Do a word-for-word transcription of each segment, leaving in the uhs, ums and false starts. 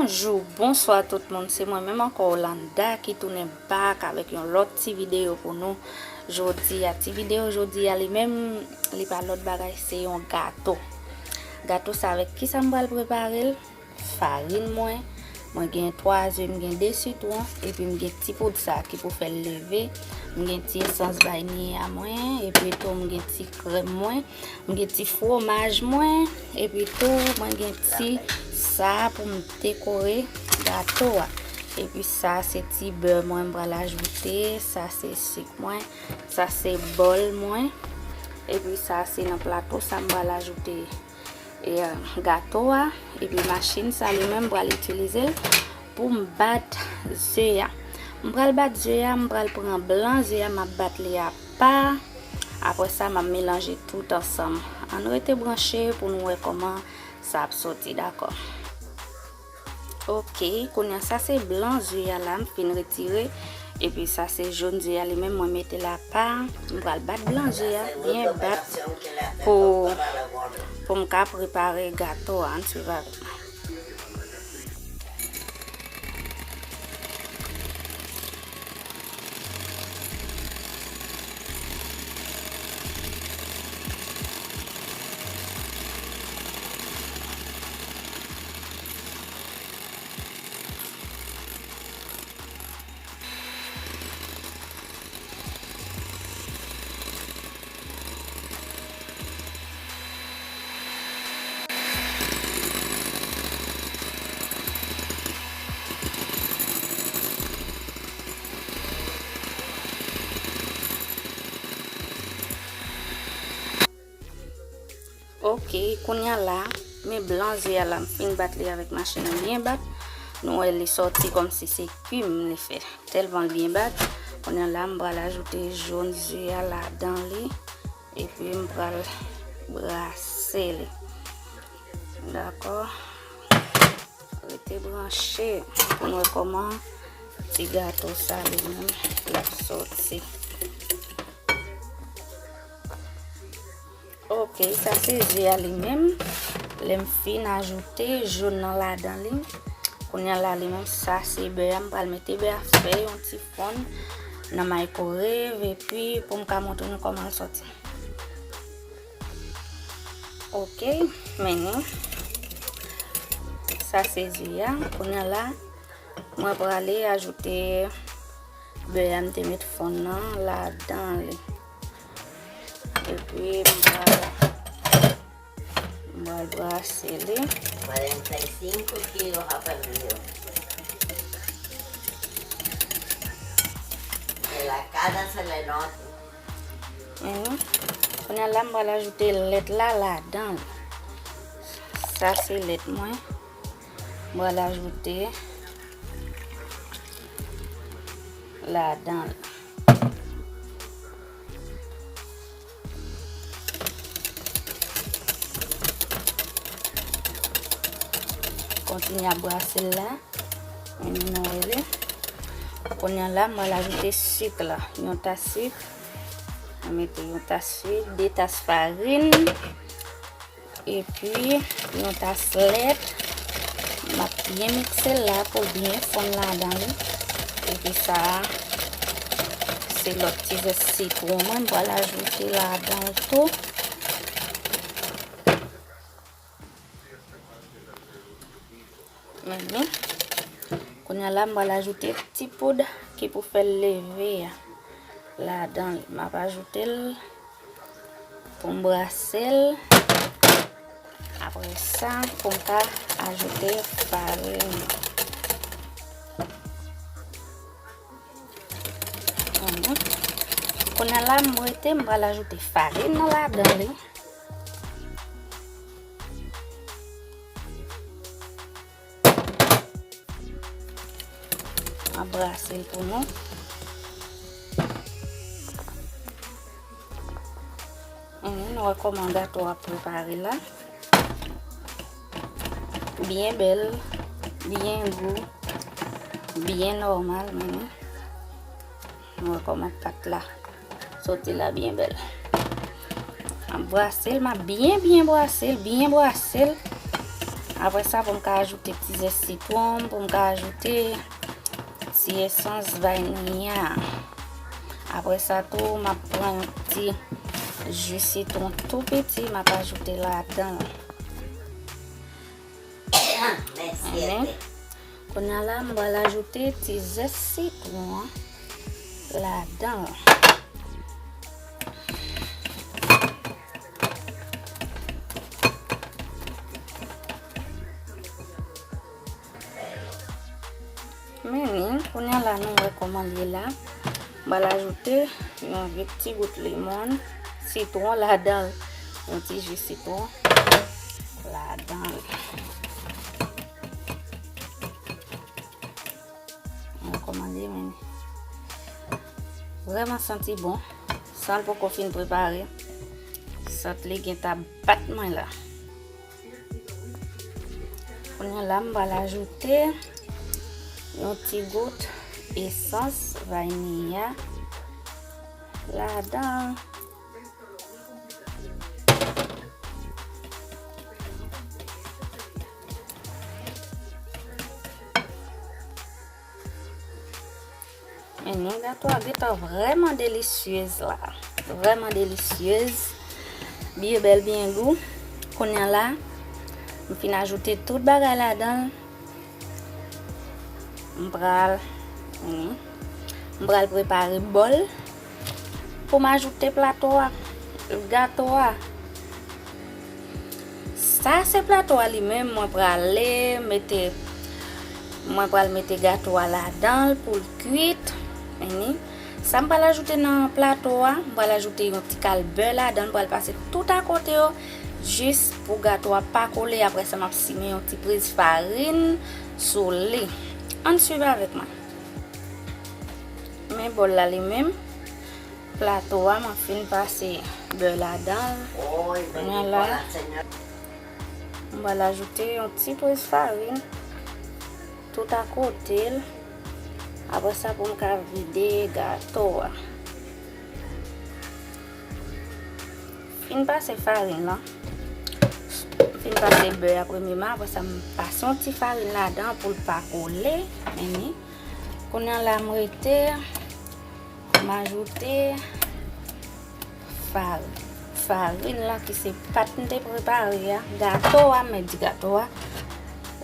Bonjou, bonswa tout moun, se mwen menm ankò Olanda ki tounen back avèk yon lòt ti videyo pou nou jodi a. Ti videyo jodi a li menm, li pa lòt bagay, se yon gato. Gato sa avèk kisa m pral prepare l? Farin mwen, mwen gen twa ze, m gen de sitwon, epi m gen ti poud sa ki pou fè l leve. M gen ti esans vaniya mwen, epi tou m gen ti krèm mwen, m gen ti fwomaj mwen, epi tou mwen gen ti sa pou m dekore gato a. Epi sa se ti bè mwen m pral ajoute, sa se sik mwen, sa se bòl mwen, epi sa se nan plato sa m pral ajoute e, gato a, epi machin sa li menm m pral itilize l pou m bat ze a. M pral bat ze a, m pral pran blan ze a, m ap bat li apa. Apre sa, m ap melanje tout ansanm. Ann rete branche pou nou wè kòman sa ap soti, dakò? Ok, kounye a sa se blan ze a la, m fin retire. Epi sa se jòn ze a li menm, mwen mete l apa. M pral bat blan ze a, byen bat pou, pou m ka prepare gato a. Ann swiv avèk mwen. Ok, kounye a la, men blan ze a la, m fin bat li avèk machin nan byen bat. Nou wè li sòti kòmsi se kim li fè. Tèlman l byen bat. Kounye a la, m pral ajoute jòn ze a ladan li. Epi m pral brase li. Dakò? Rete branche pou n wè kòman ti gato sa li menm l ap sòti. Ok, sa se ze a li menm. Lè m fin ajoute jòn nan ladan li. Kounye a la li menm, sa se bè a. M pral mete bè a fè yon ti fonn nan microwave epi pou m ka montre nou kòman l sòti. Ok, men nou. Sa se ze a. Kounye a la, mwen prale ajoute bè a m te met fonn nan ladan li. Epi m pral, m pral brase li. Cuarenta y cinco kilos ha perdido. De la cara se le nota. Mhm. Kounye a la, m pral ajoute lèt la ladan l. Sa se lèt mwen. M pral ajoute ladan l. Kontinye ap brase l la. Men nou wè li. Kounye a la, m pral ajoute sik la. Yon tas sik. Mwen mete yon tas sik, de tas farin. Epi yon tas lèt. M ap byen mikse l la pou byen fonn ladan li. Epi sa a, se lòt ti zès sitwon mwen, m pral ajoute ladan l tou. Men, kounye a la, m pral ajoute ti poud ki pou fè l leve a ladan li. M ap ajoute l pou m brase l. Apre sa, pou m ka ajoute farin. Mhm. Kounye a la, m rete, m pral ajoute farin nan ladan li. M ap brase l pou nou. Mhm, nou wè kòman gato a prepare la. Byen bèl, byen gou, byen nòmal, men nou wè kòman pat la soti la byen bèl. M ap brase l, m ap byen, byen brase l, byen brase l. Apre sa, pou m ka ajoute ti zès sitwon, pou m ka ajoute ti esans vaniya. Apre sa tou, m ap pran yon ti ji sitwon tou piti, m ap ajoute ladan l. Mèsi. Kounye a la, m pral ajoute ti zès sitwon an ladan l. Men ni, kounye a la, nou wè kòman l ye la. M pral ajoute yon vit ti gout lemon, sitwon ladan l. Yon ti ji sitwon ladan l. Mwen kòmande, men vrèman santi bon. San l poko fin prepare, sant li gen ta bat mwen la. Kounye a la, m pral ajoute yon ti gout esans vaniya ladan. Men non, gato a gentan vrèman delisyez la. Vrèman delisyez. Byen bèl, byen gou. Kounye a la, m fin ajoute tout bagay ladan l. M pral, wi. M pral prepare bòl pou m ajoute plato a, gato a. Sa se plato a li menm, mwen prale mete, mwen pral mete gato a ladan l pou l kwit. Wi. Sa m pral ajoute nan plato a, m pral ajoute yon ti kal bè ladan l, m pral pase tout akote yo, jis pou gato a pa kole. Apre sa, m ap simen yon ti priz farin sou li. Ann swiv avèk mwen. Men bòl la li menm, plato a, mwen fin pase bè ladan l. Kounye a la, m pral ajoute yon ti priz farin tout akote l. Apre sa, pou m ka vide gato a. Fin pase farin lan. Fin pase bè a premyeman, apre sa, m pase yon ti farin ladan pou l pa kole. Men ni. Kounye a la, m rete, m ajoute farin. Farin lan ki se pat m te prepare a, gato a, m di gato a,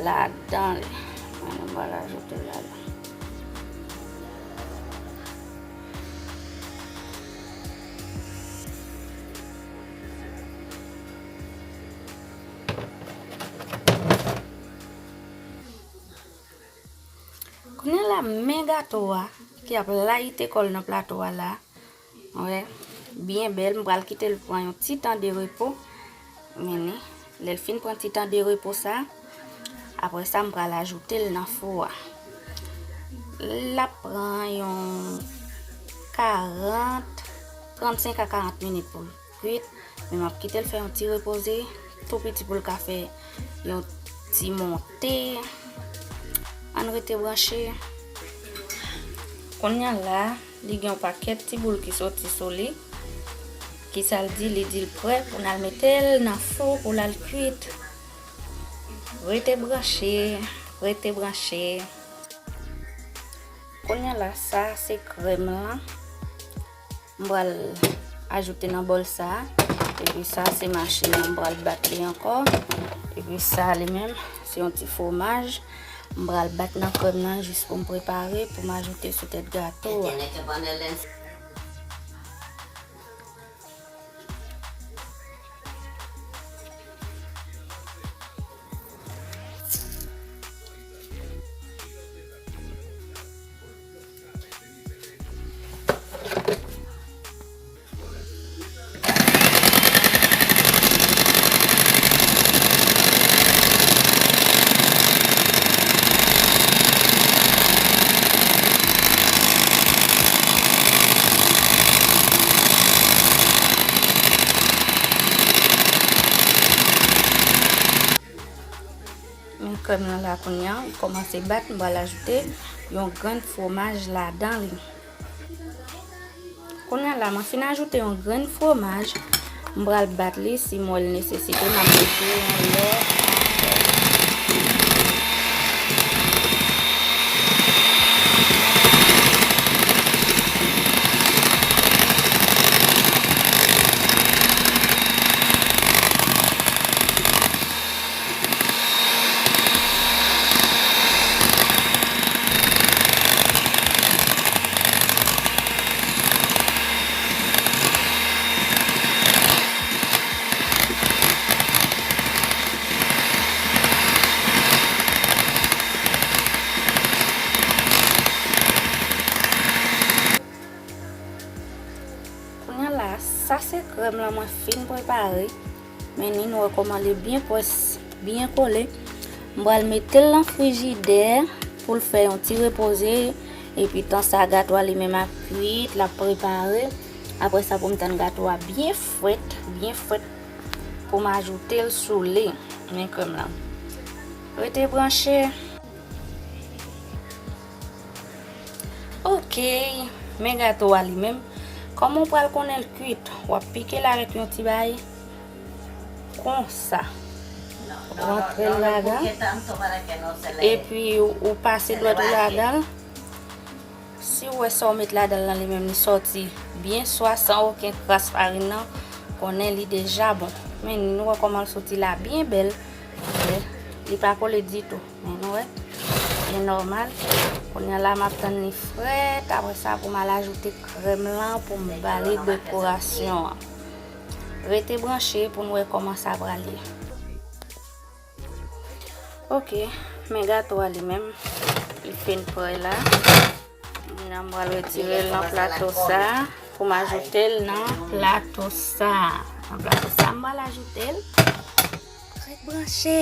ladan li. Mwen, m pral ajoute l ladan. Kounye a la, men gato a ki ap layite kò l nan plato a la. Wè, byen bèl. M pral kite l pran yon ti tan de repo. Men ni, lè l fin pran ti tan de repo sa, apre sa, m pral ajoute l nan fou a. L ap pran yon karant, trannsenk a karant minit pou l kwit. Men m ap kite l fè yon ti repoze, tou piti pou l ka fè yon ti monte. Ann rete branche. Kounye a la, li gen yon pakèt ti boul ki soti sou li. Kisa l di? Li di l prè pou n al mete l nan fou pou l al kwit. Rete branche, rete branche. Kounye a la, sa se krèm lan. M pral ajoute nan bòl sa. Epi sa se machin nan, m pral bat li ankò. Epi sa li menm, se yon ti fwomaj. M pral bat nan krèm nan jis pou m prepare, pou m ajoute sou tèt gato a. Men krèm nan la kounye a, li kòmanse bat, m pral ajoute yon grenn fwomaj ladan li. Kounye a la, mwen fin ajoute yon grenn fwomaj, m pral bat li, si m wè l nesesite, m ap mete yon lòt ankò. Sa se krèm lan mwen fin prepare. Men ni nou wè kòman li byen pwès, byen kole. M pral mete l nan frijidè pou l fè yon ti repoze. Epi tan sa gato a li menm ap kwit, l ap prepare. Apre sa pou m tann gato a byen frèt, byen frèt pou m ajoute l sou li. Men krèm lan. Rete branche. Ok, men gato a li menm. Kòman w pral konnen l kwit? W ap pike l avèk yon ti bagay konsa. Rantre l ladan. Epi ou pase dwèt ou ladan l. Si w wè sa w met ladan l lan li menm li sòti byen swa san okenn kras farin nan, konnen li deja bon. Men nou wè kòman l soti la byen bèl. Li pa kole ditou. Men nou wè, li nòmal. Kounye a la m ap tann li frèt. Apre sa pou m al ajoute krèm lan pou m ba li dekorasyon an. Rete branche pou n wè kòman sa pral ye. Ok, men gato a li menm, li fin prè la. Kounye a m pral retire l nan plato sa pou m ajoute l nan plato sa. Nan plato sa m pral ajoute l. Ret branche.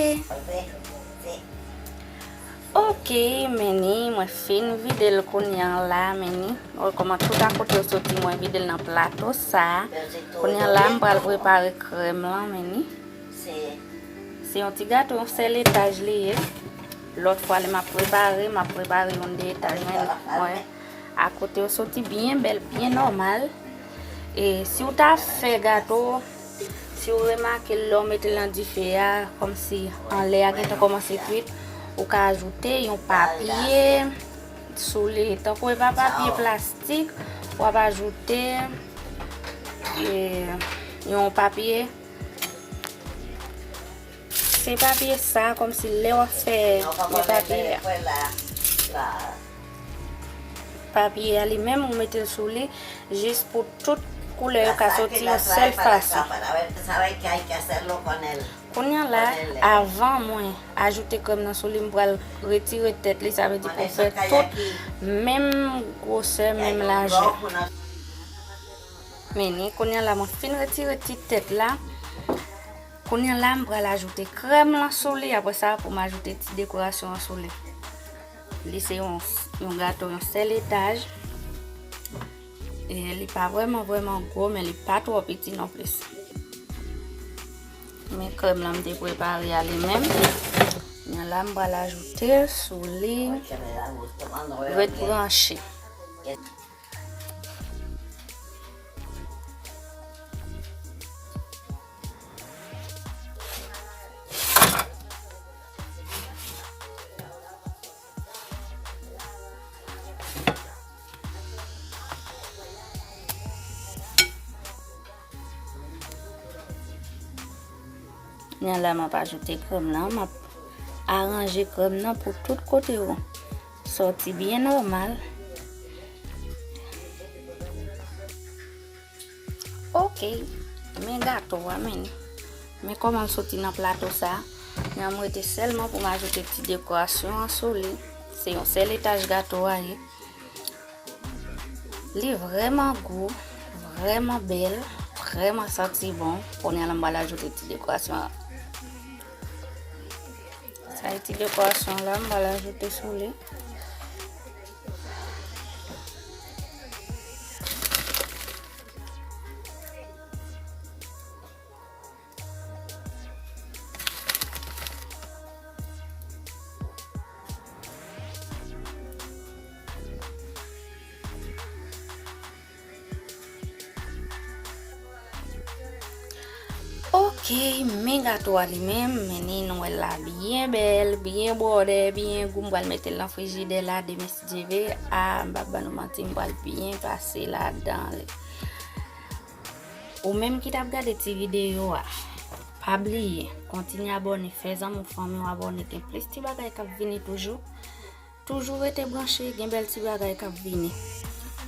Ok, men ni mwen fin vide l kounye a la, men ni. Ou wè kòman tout akote yo soti, mwen vide l nan plato sa. Kounye a la m pral prepare krèm lan, men ni. Se yon ti gato, yon sèl etaj li ye. Lòt fwa lè m ap prepare, m ap prepare yon de etaj, men ni. Mwen Akote yo soti byen bèl, byen nòmal. E si w ta fè gato, si w remake lè w mete l nan dife a, kòmsi anlè a gentan kòmanse kwit, ou ka ajoute yon papye sou li. Tankou e pa papye plastik, w ap ajoute, e, yon papye. Se papye sa, kòmsi lè w ap fè papye a. Papye a li menm, ou mete l sou li, jis pou tout koulè yo ka soti yon sèl fason. Kounye a la, avan mwen ajoute krèm nan sou li, m pral retire tèt li, sa vle di pou fè tout menm gwosè, menm lajè. Men ni, kounye a la, mwen fin retire ti tèt la. Kounye a la, m pral ajoute krèm lan sou li. Apre sa, pou m ajoute ti dekorasyon an sou li. Li se yon, yon gato, yon sèl etaj. E li pa vrèman, vrèman gwo, men li pa twò piti non plis. Men krèm lan m te prepare a li menm. Kounye a la, m pral ajoute l sou li. Ret branche. Kounye a la, m ap ajoute krèm nan. M ap aranje krèm nan pou tout kote yo sòti byen nòmal. Ok, men gato a, men. Men kòman l soti nan plato sa. Kounye a m rete sèlman pou m ajoute ti dekorasyon an sou li. Se yon sèl etaj gato a ye. Li vrèman gou, vrèman bèl, vrèman santi bon. Kounye a la m pral ajoute ti dekorasyon an. Sa e ti dekorasyon la, m pral ajoute sou li. Ok, men gato a li menm, men ni nou wè l la byen bèl, byen bwòdè, byen gou. M pral mete l nan frijidè la, demen si Dye vle. A, m p ap ban nou manti, m pral byen pase ladan li. Ou menm ki t ap gade ti videyo a, pa bliye, kontinye abòne, fè zanmi w, fanmi w abòne, gen plis ti bagay k ap vini toujou. Toujou rete branche, gen bèl ti bagay k ap vini.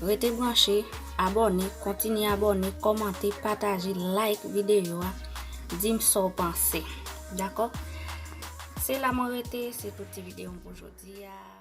Rete branche, abòne, kontinye abòne, kòmante, pataje, like videyo a. Di m sa w panse. Dakò? Se la mwen rete, se tout ti videyo m pou jodi a.